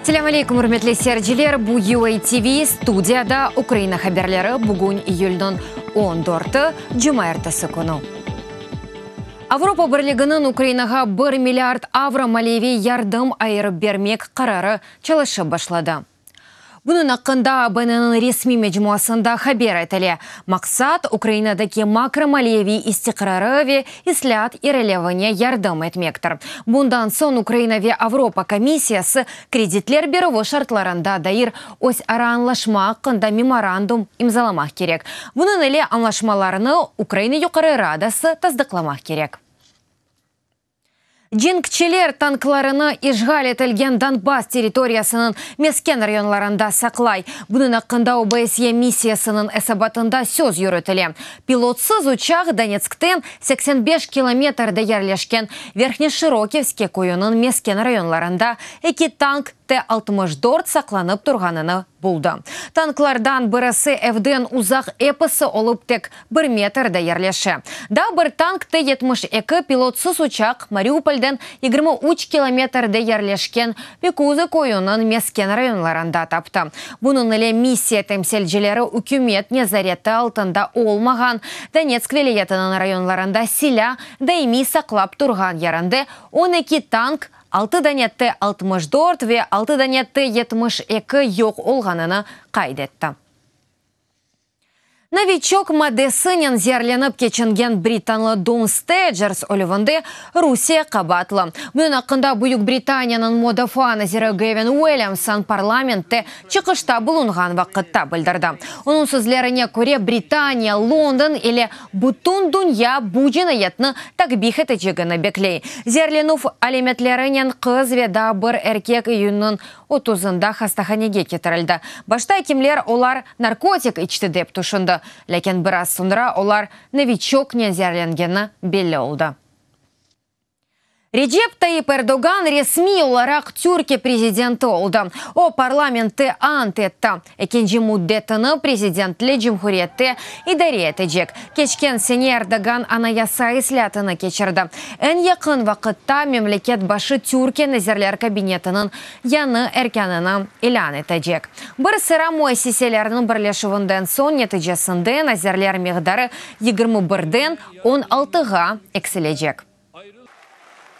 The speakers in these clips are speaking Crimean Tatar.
Selâm aleyküm, ürmetli seyirciler! Bu UA TV, studiyada Ukraina haberleri, bugün iyülniñ 14-i, cumaertesi künü. Avropa Birliginiñ Ukrainağa bir milliard avro maliyeviy yardım ayırıp bermek qararı çalışıp başladı. Bunıñ aqqında AB-niñ resmiy mecmuasında haber etile. Maqsat, Ukrainadaki makromaliyeviy istiqrarı ve islâat irilevine yardım etmektir. Bundan soñ Ukraina ve Avropa komissiyası kreditler berüvi şartlarında dair öz ara añlaşma aqqında memorandum imzalamaq kerek. Bunıñ ile añlaşmalarnı Ukraina Yuqarı Radası tasdıqlamaq kerek. Cenkçiler tanklarını işğal etilgen Donbass territoriyasınıñ mesken rayonlarında saqlay. Bunıñ aqqında OBSYE missiyasınıñ esabatında söz yürütile. Pilotsız uçaq Donetskten 85 kilometrde yerleşken Verhneşırokivske köyüniñ mesken rayonlarında eki tank T-64 saqlanıp turğanını buldı. Tanklardan birisi evden uzaq episi olıp tek bir metrde yerleşe. Daa bir tank T-72 pilotsız uçaq Mariupolden 23 kilometrde yerleşken Pekuzı köyüniñ mesken rayonlarında taptı. Bunıñ ile missiya temsilcileri ükümet nezareti altında olmağan Donetsk vilâyetiniñ rayonlarında silâ daimiy saqlap turğan yerinde 12 tank, 6 dane T-64 ve 6 dane T-72 yoq olğanını qayd etti. Noviçok maddesinen zeerlenip keçingen britanlı Don Stecers ölüvinde Rusiye qabaatlı. Bunıñ aqqında Büyük Britaniyanıñ mudafaa naziri Gavin Uilliamson parlamentte çıqışta bulunğan vaqıtta bildirdi. Onıñ sözlerine köre, Britaniya London ile bütün dünya bu cinayetni takbih etecegini bekley. Zeerlenüv alâmetlerinen qız ve daa bir erkek iyünniñ otuzında hastahanege ketirildi. Başta ekimler olar narkotik içti dep tüşündi, lâkin biraz soñra olar Noviçoknen zeerlengeni belli oldı. Recep Tayyip Erdoğan resmiy olaraq Türkiye prezidenti oldı. O, parlamentte ant etti. Ekinci müddetini prezidentli cumhuriyette idare etecek. Keçken sene Erdoğan anayasa islâatını keçirdi. Eñ yaqın vaqıtta memleket başı Türkiye Nazirler Kabinetiniñ yañı erkânını ilân etecek. Bir sıra müessiselerniñ birleşüvinden soñ neticesinde nazirler miqdarı 21-den 16-ğa eksilecek.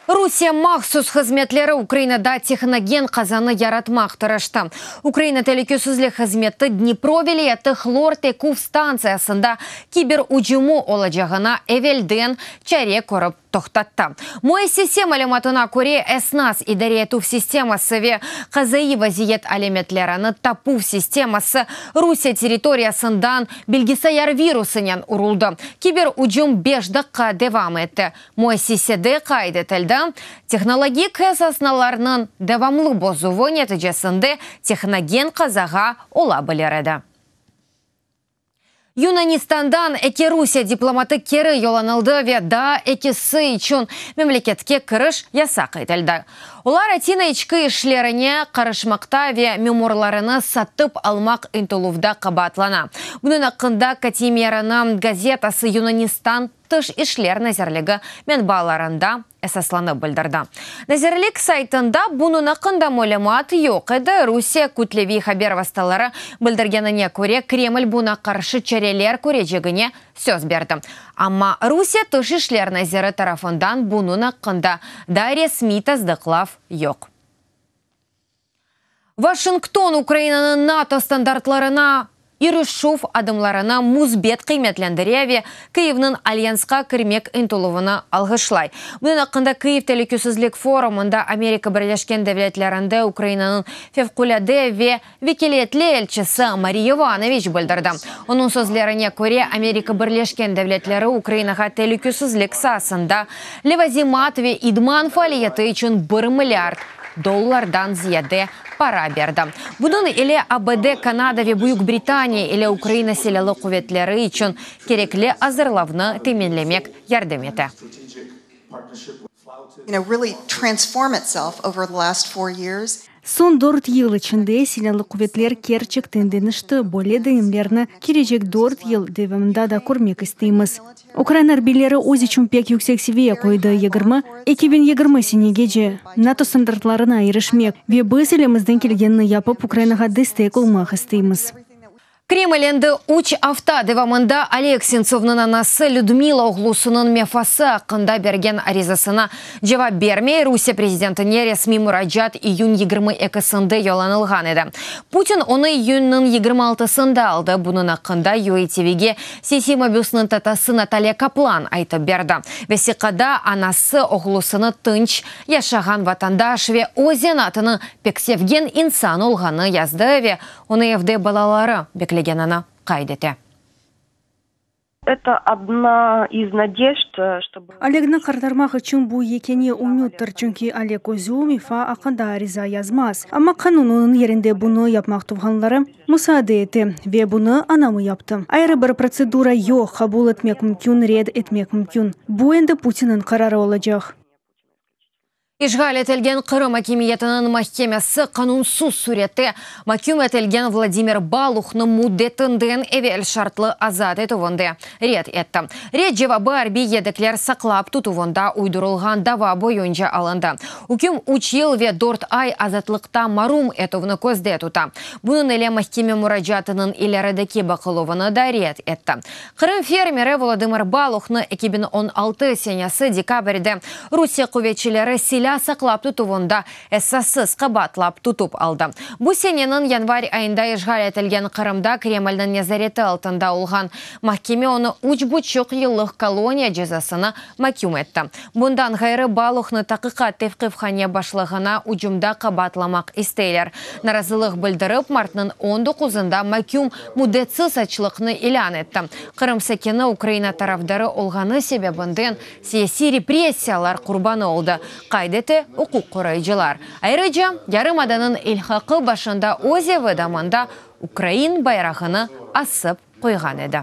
Rusiye mahsus hızmetleri Ukrainada tehnogen qazanı yaratmaq tırıştı. Ukraina telükesizlik hızmeti Dnipro vilâyeti hlor teküv stantsiyasında kiber ücümi olacağına evelden çare körip toqtattı. Müessise malümatına köre, esnas idare etüv sisteması ve qazaiy vaziyet alâmetlerini tapuv sisteması Rusiye territoriyasından bilgisayar virusınen uruldı. Kiber ücüm beş daqqa devam etti. Müessisede qayd etildi, tehnologik esasnalarnıñ devamlı bozuvı neticesinde tehnogen qazağa ola bilir edi. Yunanistandan eki Rusiye diplomatı keri yollanıldı ve daa ekisi içün memleketke kiriş yasaq etildi. Olar Atina içki işlerine qarışmaqta ve memurlarını satıp almaq ıntıluvda qabaatlana. Bunıñ aqqında Katimirini gazetası Yunanistan Tış işler nazirligi menbaalarında esaslanıp bildirdi. Nazirlik saytında bunıñ aqqında malümat yoq edi. Rusiye kütleviy haber vastaları bildirgenine köre, Kreml buña qarşı çareler körecegine söz berdi. Amma Rusiye Tış işler naziri tarafından bunıñ aqqında daa resmiy tasdıqlav yoq. Washington Ukrainanıñ NATO standartlarına irişüv adımlarını müsbet qıymetlendire ve Kyivniñ Alyansqa kirmek ıntıluvını alğışlay. Bunıñ aqqında Kyiv telükesizlik forumında Amerika Birleşken Devletlerinde Ukrainanıñ fevqulâde ve vekilâyetli elçisi Marie Yovanoviç bildirdi. Onıñ sözlerine köre, Amerika Birleşken Devletleri Ukrainağa telükesizlik saasında levazimat ve idman faaliyeti içün bir milliard dollardan ziyade para berdi. Bunıñ ile ABD, Kanada ve Büyük Britaniya ile Ukraina Silâlı quvetleri içün kerekli azırlavnı teminlemek yardım ete. Soñ dört yıl içinde Silâlı quvetler kerçekten deñişti, böyle deñimlerni kelecek dört yıl devamında da körmek isteymiz. Ukraina arbiyleri öz içün pek yüksek seviye qoydı, 2020 senegece NATO standartlarına irişmek, ve biz elimizden kelgenini yapıp, Ukrainağa destek olmaq isteymiz. Kreml endi üç afta devamında Oleg Sentsovnıñ anası Lüdmila oğlusınıñ mefası aqqında bergen arizasına cevap bermey. Rusiye prezidentine resmiy muracaat iyün 22-sinde yollanılğan edi. Putin onı iyünniñ 26-sında aldı. Bunıñ aqqında UATVge siyasiy mabüsniñ tatası Natalya Kaplan aytıp berdi. Vesiqada anası oğlusını tınç yaşağan vatandaş ve öz zenaatını pek sevgen insan olğanı yazdı ve onı evde balaları beklegenini qayd ete. Это одна из надежд, чтобы. Olegni qaytarmaq içün bu yekâne ümüttir, çünki Oleg özü mefa aqqında ariza yazmaz. Amma qanun onıñ yerinde bunı yapmaq tuvğanları musaade ete, ve bunı anamı yaptı. Ayrı bir protsedura yoq, qabul etmek mümkün, red etmek mümkün. Bu endi Putinniñ qararı olacaq. İşğal etilgen Qırım akimiyetiniñ mahkemesi qanunsız sürette maküm etilgen Vladimir Baluhnı müddetinden evel şartlı azat etüvinde red etti. Red cevabı arbiy yedekler saqlap tutuvında uydurılğan dava boyunca alındı. Üküm üç yıl ve dört ay azatlıqta marum etüvni közde tuta. Bunıñ ile mahkeme muracaatınıñ ilerideki baqıluvını da red etti. Qırım fermeri Volodımır Baluhnı 2016 senesi dekabrde Rusiye quvetçileri silâ saqlap tutuvında esassız qabaatlap tutıp aldı. Bu seneniñ yanvar ayında işğal etilgen Qırımda Kremlniñ nezareti altında olğan mahkeme onı üç buçuq yıllıq koloniya cezasına maküm etti. Bundan ğayrı Baluhnı taqiqat tevqifhane başlığına ücümda qabaatlamaq isteyler. Narazılıq bildirip, martnıñ 19-ında maküm müddetsiz açlıqnı ilân etti. Qırım sakini Ukraina tarafdarı olğanı sebebinden siyasiy repressiyalar qurbanı oldı, qayd ete uquq qoruyıcılar. Ayrıca, yarımadanıñ ilhaqı başında öz evi damında ukrain bayrağını asıp qoyğan edi.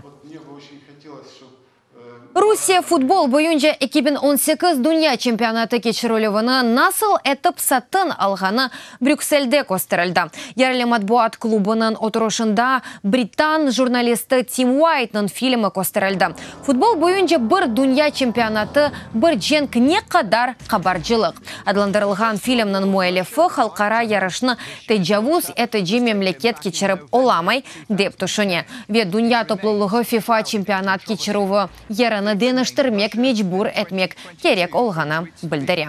Rusiye futbol boyunca 2018 dünya çempionatı keçirilüvini nasıl etip satın alğanı Brükselde kösterildi. Yerli matbuat klubınıñ oturışında britan jurnalisti Tim Uaytnıñ filmi kösterildi. Futbol boyunca bir dünya çempionatı, bir cenk ne qadar qabarcılıq? Adlandırılğan filmniñ müellifi halqara yarışnı tecavuz etici memleket keçirip olamay, dep tüşüne ve dünya toplulığı FIFA çempionat keçirüvi yerini deñiştirmek mecbur etmek kerek olğanı bildire.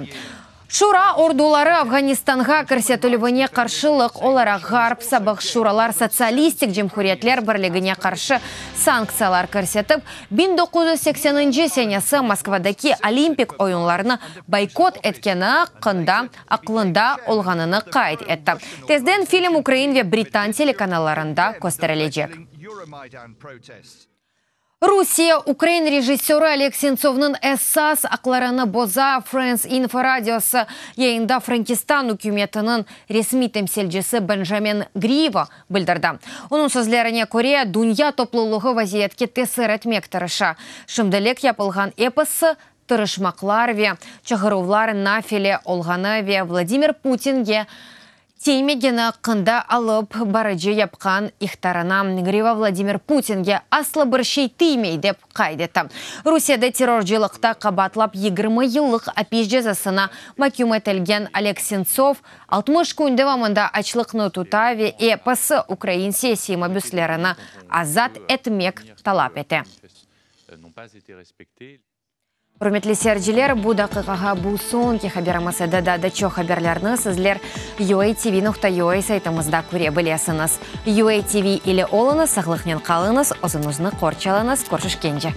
Şura orduları Afğanistanğa kirsetilüvine qarşılıq olaraq Ğarp sabıq Şuralar Sotsialistik Cumhuriyetler Birligine qarşı sanktsiyalar kirsetip, 1980-nci senesi Moskvadaki Olimpik oyunlarını boykot etkeni aqqında aqlında olğanını qayd etti. Tezden film ukrain ve britan telekanallarında kösterilecek. Rusiye ukrain rejissörı Oleg Sentsovnıñ esas aqlarını boza, France Info radiosı yayında Frenkistan ükümetiniñ resmiy temsilcisi Benjamin Grivo bildirdi. Onıñ sözlerine köre, dünya toplulığı vaziyetke tesir etmek tırışa. Şimdilik yapılğan episi tırışmaqlar ve çağıruvlar nafile olğanı ve Vladimir Putinge tiymegeni aqqında alıp barıcı yapqan ihtarına Grivo Vladimir Putinge asla bir şey tiymey, dep qayd etti. Rusiyede terrorcılıqta qabaatlap 20 yıllıq apis cezasına maküm etilgen Oleg Sentsov 60 kün devamında açlıqnı tuta ve episi ukrain siyasiy mabüslerini azat etmek talap ete. Ürmetli seyirciler, bu daqiqağa bu soñki haberimiz edi. Daa da çoq haberlerni sizler uatv.ua saytımızda köre bilesiñiz. UATV ile oluñız, sağlıqnen qalıñız, özüñizni qorçalañız. Körüşkence.